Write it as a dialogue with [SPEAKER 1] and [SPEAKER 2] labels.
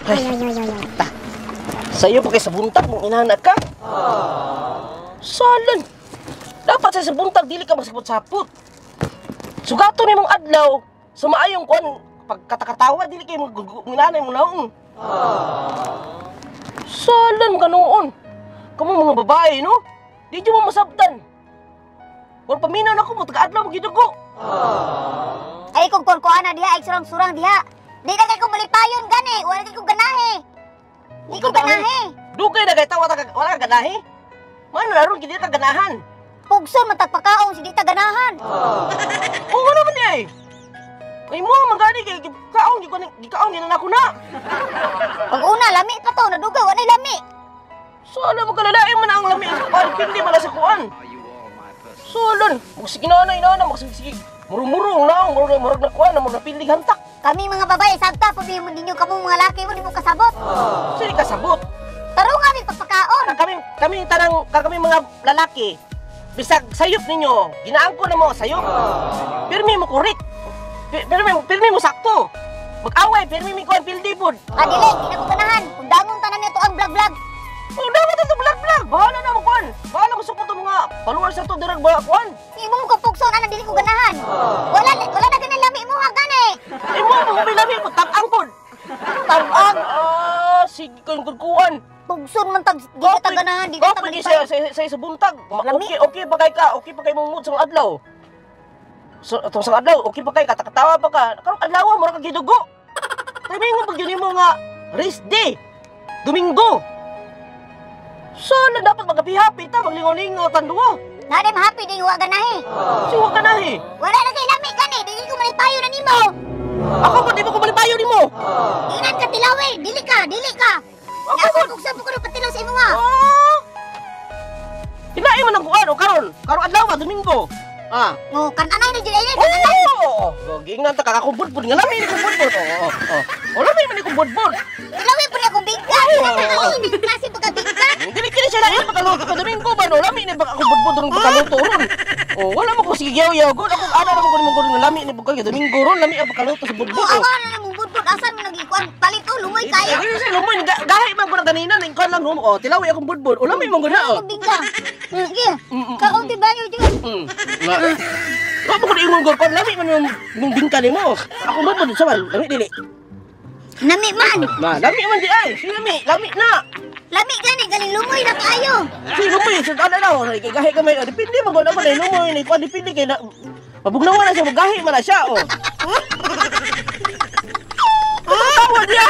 [SPEAKER 1] Ay, ta. Sayo pa kay sa buntag mong inanak ka. Salan. Dapat sa buntag dili ka magsapot-sapot. Sugato ni mong adlaw sa maayong kuan pagkatakatawa dili kay mag inanay mo naong. Salan mo kanoon. Kamo mga babae, no? Di dyan mo masabtan. Kung paminaw na ko mo, taga-adlaw mo gidugo.
[SPEAKER 2] Ay, kung kuan na diha, ay surang-surang diha. Di na kay ko malipayon gani, wala kay ko ganahe. Di ko ganahe.
[SPEAKER 1] Dugay na kay tawa ta wala ka ganahe. Mano na ron kidi ka ganahan.
[SPEAKER 2] Pugson man tagpakaon si di ta ganahan.
[SPEAKER 1] Oo naman di ay. Ay mo magani kay kaon gi ko gikaon gi na nako na.
[SPEAKER 2] Pag una lami pa to, nadugay wala lami.
[SPEAKER 1] Solo mo kalalain man ang lami sa kuan, pindi man na sa kuan. Solon, magsige na na na magsige. Murumuro na, murag murag na kuan, murag na pilig hantak.
[SPEAKER 2] Kami mga babae sabta pud ninyo kamong mga laki mo di mo kasabot.
[SPEAKER 1] Sino kasabot?
[SPEAKER 2] Tarong kami pagpakaon.
[SPEAKER 1] Kami kami tanang kami mga lalaki. Bisag sayop ninyo, ginaangko na mo sayop. Pirmi mo correct. Pirmi mo sakto. Mag-away, pirmi mi kuan pildi pod.
[SPEAKER 2] Ah, dili, di na ko ganahan. Kung dangon tanan niya to ang vlog-vlog.
[SPEAKER 1] Oh, dapat ito vlog-vlog. Bahala na mo kuan. Bahala mo sukot ang mga followers sa to dirag ba kuan.
[SPEAKER 2] Imo mo ko pugson ana dili ko ganahan. Wala wala na ganang lami mo ha gani.
[SPEAKER 1] Imo mo may lami mo tabang pod.
[SPEAKER 2] Tabang.
[SPEAKER 1] Ah, sige kang kuan.
[SPEAKER 2] Pugson man tag di ka ta ganahan, di ka ta
[SPEAKER 1] Kapoy sa buntag. Okay, okay pa kay ka, okay pa kay mong mood sa adlaw. So, atong sa adlaw, okay pa kay katakatawa pa ka. Karong adlaw mura ka gidugo. Kay mo pag yun mo nga rest day. Domingo. Sana dapat magapi-happy ta, maglingaw-lingaw tanduwa.
[SPEAKER 2] Na dem happy di wa ganahe.
[SPEAKER 1] Siwa ka na eh.
[SPEAKER 2] Wala na kay lami gani, dili ko malipayo na nimo.
[SPEAKER 1] Ako ba di mo ko malipayo nimo?
[SPEAKER 2] Inan ka tilawi, dili ka, dili ka.
[SPEAKER 1] Ako
[SPEAKER 2] Ako
[SPEAKER 1] ba?
[SPEAKER 2] pugson po ko patilaw sa imo ha.
[SPEAKER 1] Ah! Ilain man ang kuan o karon. Karong adlaw Domingo. Ah.
[SPEAKER 2] Oh, kan-anay na jud ay kan-anay.
[SPEAKER 1] Oo! Oh, giingnan ta kakakubudbud nga lami ni kubudbud. Oo, oo. O lami man ni kubudbud.
[SPEAKER 2] Tilawi po niya akong bigka. Ay, klase pa ka bigka.
[SPEAKER 1] Dili kini siya lain pagkaluto ka Domingo ba no? Lami ni baka kubudbud ron pagkaluto ron. Oh, wala mo ko sige yaw-yaw gud. Ako ana ra mo ko nimo nga lami ni bugay Domingo ron lami ang pagkaluto sa budbud.
[SPEAKER 2] Oh, ako na nang budbud asan mo nagikuan palit oh lumoy kayo.
[SPEAKER 1] Ay, siya lumoy gahi man ko na ganina ning kuan lang oh, tilawi akong budbud. O lami man gud na oh.
[SPEAKER 2] Akong bigka. Sige. Kaunti banyo jud.
[SPEAKER 1] Wa mo ko ingon gud kon lami man yung bingka nimo. Ako budbud sa man, lami dili.
[SPEAKER 2] Nami man.
[SPEAKER 1] Ma, lami man di ay. Si lami, lami na.
[SPEAKER 2] Lami gani galing lumoy na kaayo.
[SPEAKER 1] Si lumoy sa ana na kay gahi kamay. Depende man gud ako na lumoy ni kuan depende kay na mabugnawan na siya, magahi man na siya oh. Tawa niya.